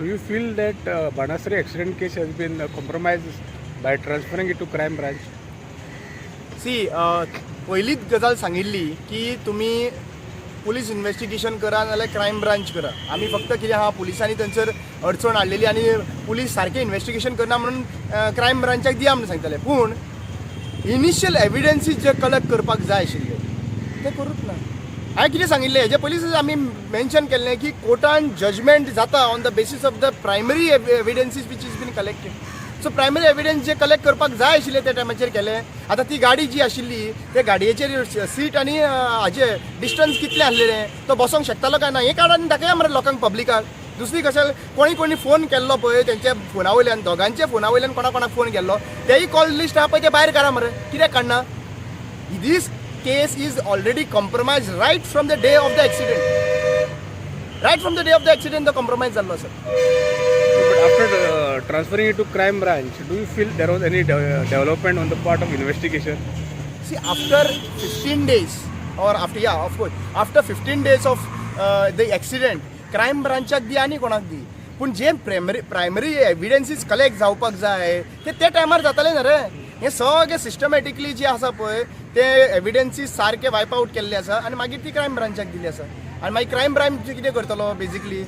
Do you feel that Banastari accident case has been compromised by transferring it to crime branch? See, पयलीच गजाल सांगिल्ली की तुमी police investigation करा नाल्यार क्रायम ब्रांच करा. आमी फक्त कितें आहा, पुलिसांनी थंयसर अडचण हाडलेली आनी पुलीस सारकें इन्वेस्टिगेशन करना म्हणून क्रायम ब्रांचाक दिया म्हणून सांगताले. पूण इनिशियल एविडन्सीस जे कलेक्ट करपाक जाय आशिल्ले ते करूच ना. हांवें कितें सांगिल्लें, हेजे पयलींच आमी मेन्शन केल्लें की कोर्टान जजमेंट जाता on the basis of the primary evidences which is been collected. So primary evidence J collect करपाक जाय आशिल्ले त्या टायमाचेर केले. आतां ती गाडी जी आशिल्ली, ते गाडयेचेर सीट आनी हाजे डिस्टन्स कितलें आसलेलें, तो बसोंक शकतालो काय ना, हें काड आनी दाखया मरे लोकांक, पब्लिकाक. दुसरी कशें, कोणी कोणी फोन केल्लो पळय, तेंच्या फोना वयल्यान, दोगांच्या फोना वयल्यान कोणा कोणाक फोन केल्लो, तेय कॉल लिस्ट आहा पळय, ते भायर काडा मरे. कित्याक काडना? This case is already compromised right from the day of the accident. Right from the day of the accident तो compromise जाल्लो आसा. But after transferring it to crime branch, do you feel there was any development on the part of investigation? See, after 15 days or after, yeah, of course, after 15 days of the accident, crime ब्रांचाक दी आनी कोणाक दी, पूण जे primary एविडन्सीस collect जावपाक जाय ते त्या टायमार जाताले न्ही रे. हे सगळे सिस्टमॅटिकली जे आसा पळय, ते एविडन्सीस सारके वायप आउट केल्ले आसा आनी मागीर ती क्रायम ब्रांचाक दिली आसा. आनी मागीर क्रायम ब्रांच कितें करतलो? Basically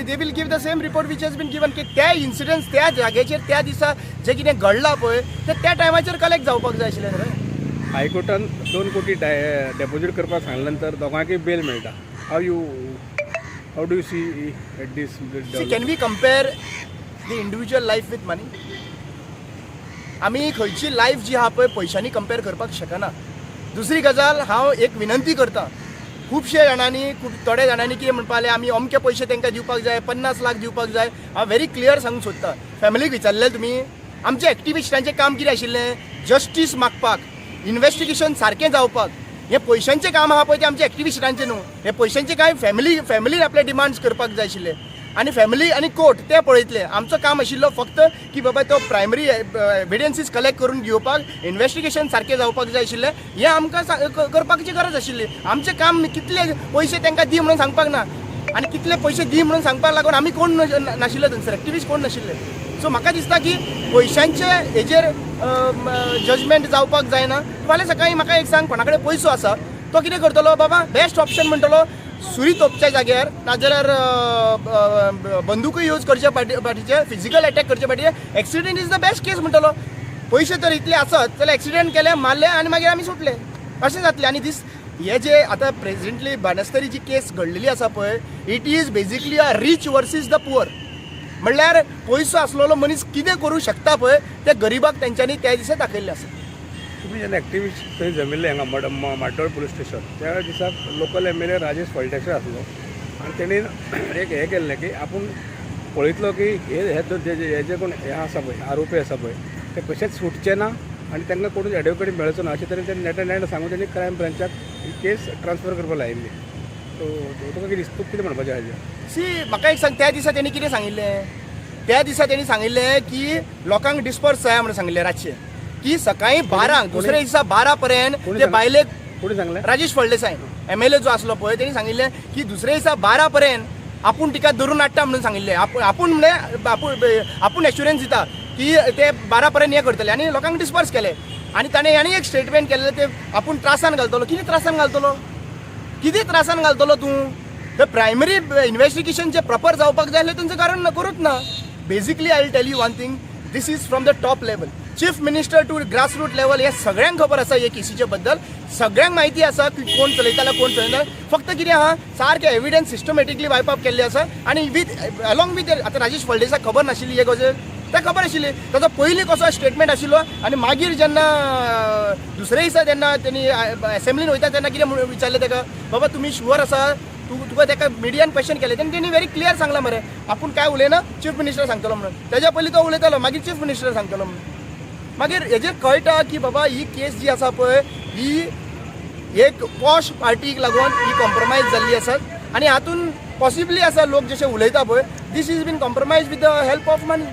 they will give the same report which has been given, की त्या इन्सिडंट्स त्या जाग्याचेर त्या दिसा जे कितें घडलां पळय, ते त्या टायमाचेर कलेक्ट जावपाक जाय आशिल्लें न्ही रे. हायकोर्टान 2 कोटी डेपॉझीट करपाक सांगल्या नंतर दोगांकय बेल मेळटा. How do you see at this? See, can we compare the individual life with money? आमी खंयची लायफ जी आहा पळय, पयशांनी कंपेर करपाक शकना. दुसरी गजाल, हांव एक विनंती करता. खुबशे जाणांनी, खूब थोड्या जाणांनी कितें म्हणपा लागले, आमी अमके पयशे तांकां दिवपाक जाय, 50 लाख दिवपाक जाय. हांव व्हेरी क्लियर सांगूंक सोदता, फॅमिलीक विचारलें तुमी? आमच्या एक्टिविस्टांचें काम कितें आशिल्लें? जस्टीस मागपाक, इन्वेस्टिगेशन सारकें जावपाक. हें पयशांचें काम आहा पळय, तें आमच्या एक्टिविस्टांचें न्हू. हें पयशांचें कांय फॅमिलीन आपले डिमांड्स करपाक जाय आशिल्ले आनी फॅमिली आनी कोर्ट ते पळयतले. आमचो काम आशिल्लो फक्त की बाबा तो प्रायमरी एविडन्सीस कलेक्ट करून घेवपाक, इन्वेस्टिगेशन सारकें जावपाक जाय आशिल्लें. हें आमकां करपाची गरज आशिल्ली. आमचें काम कितले पयशे तांकां दी म्हणून सांगपाक ना आनी कितले पयशे दी म्हणून सांगपाक लागून आमी कोण नाशिल्ले थंयसर, एक्टिविस्ट कोण नाशिल्ले. सो म्हाका दिसता की पयशांचे हेजेर जजमेंट जावपाक जायना. फाल्यां सकाळी म्हाका एक सांग, कोणा कडेन पयसो आसा तो कितें करतलो? बाबा बेस्ट ऑप्शन म्हणटलो, सुरी तोपच्या जाग्यार नाजाल्यार बंदुकूय यूज करचे फाटीचे, फिजिकल अटॅक करचे फाटी, accident is the best case म्हणटलो. पयशे तर इतले आसत जाल्यार एक्सिडंट केले, मारले आनी मागीर आमी सुटले, अशें जातलें. आनी दीस हे जे आतां प्रेझेंटली बाणस्तारी जी केस घडलेली आसा पळय, it is basically a rich versus the poor. म्हणल्यार पयसो आसलेलो मनीस कितें करूं शकता पळय, ते गरिबाक तेंच्यांनी त्या दिसा दाखयल्लें आसा. तुमी जेन्ना एक्टिविस्ट थंय जमिल्ले हांगा म्हाड्डोळ पुलीस स्टेशन, त्या दिसाक लोकल एमएलए राजेश फळदेसाय आसलो आनी तेणी एक हें केल्लें की आपूण पळयतलो की हे हे हे जे कोण हे आसा पळय, आरोपी आसा पळय, ते कशेंच सुटचे ना आनी तांकां कोणूच एडवोकेट मेळचो ना, अशें तरेन तेणी नेटान नेट सांगून तेणी क्रायम ब्रांचाक ही केस ट्रान्सफर करपाक लायिल्ली. सो तुका कितें दिसता, तुका कितें म्हणपाचें हाजेर? सी, म्हाका एक सांग, त्या दिसा तेणी कितें सांगिल्लें? त्या दिसा तेणी सांगिल्लें की लोकांक डिस्पर्स जाय म्हणून सांगिल्लें रातचें, की सकाळी 12क, दुसऱ्या दिसा 12 पर्यंत कोणी ते बायलेक कोणी सांगलें? राजेश फळदेसाय, एमएलए जो आसलो पळय, तेणी सांगिल्लें की दुसऱ्या दिसा 12 पर्यंत आपूण तिका धरून हाडटा म्हणून सांगिल्लें. आपूण आपूण म्हणल्यार आपूण आपूण एश्युरन्स दिता की ते 12 पर्यंत हें करतले आनी लोकांक डिस्पर्स केले. आनी ताणें आनी एक स्टेटमेंट केल्लें, ते आपूण त्रासान घालतलो. कितें त्रासान घालतलो? कितें त्रासान घालतलो तूं? ते प्रायमरी इन्वेस्टिगेशन जे प्रॉपर जावपाक जाय आसलें, तेंचें कारण करूच ना. Basically, I will tell you one thing, this is from the top level, chief minister to grassroot level, हे सगळ्यांक खबर आसा. हे केसीचे बद्दल सगळ्यांक म्हायती आसा की कोण चलयतालो, कोण चलयता. फक्त कितें आहा, सारकें एविडन्स सिस्टमॅटिकली वायप अप केल्ले आसा आनी विथ अलॉंग विथ आतां राजेश फळदेसाक खबर नाशिल्ली हे गजाल? ताका खबर आशिल्ली. ताजो पयलीं कसो स्टेटमेंट आशिल्लो आनी मागीर जेन्ना दुसरे दिसा जेन्ना तेणी एसेंब्लीन वयता तेन्ना कितें म्हणून विचारलें ताका, बाबा तुमी शुअर आसा तूं तुका? ताका मिडियान क्वेश्चन केलें तेन्ना तेणी व्हेरी क्लियर सांगलां मरे, आपूण काय उलयना, चीफ मिनिस्टर सांगतलो म्हणून. तेज्या पयलीं तो उलयतालो, मागीर चीफ मिनिस्टर सांगतलो म्हणून. मागीर हेजेर कळटा की बाबा ही केस जी आसा पळय, ही एक पॉश पार्टीक लागून ही कॉम्प्रोमायज जाल्ली आसा. आनी हातून पॉसिबली आसा, लोक जशे उलयता पळय, this is been compromise with the help of money.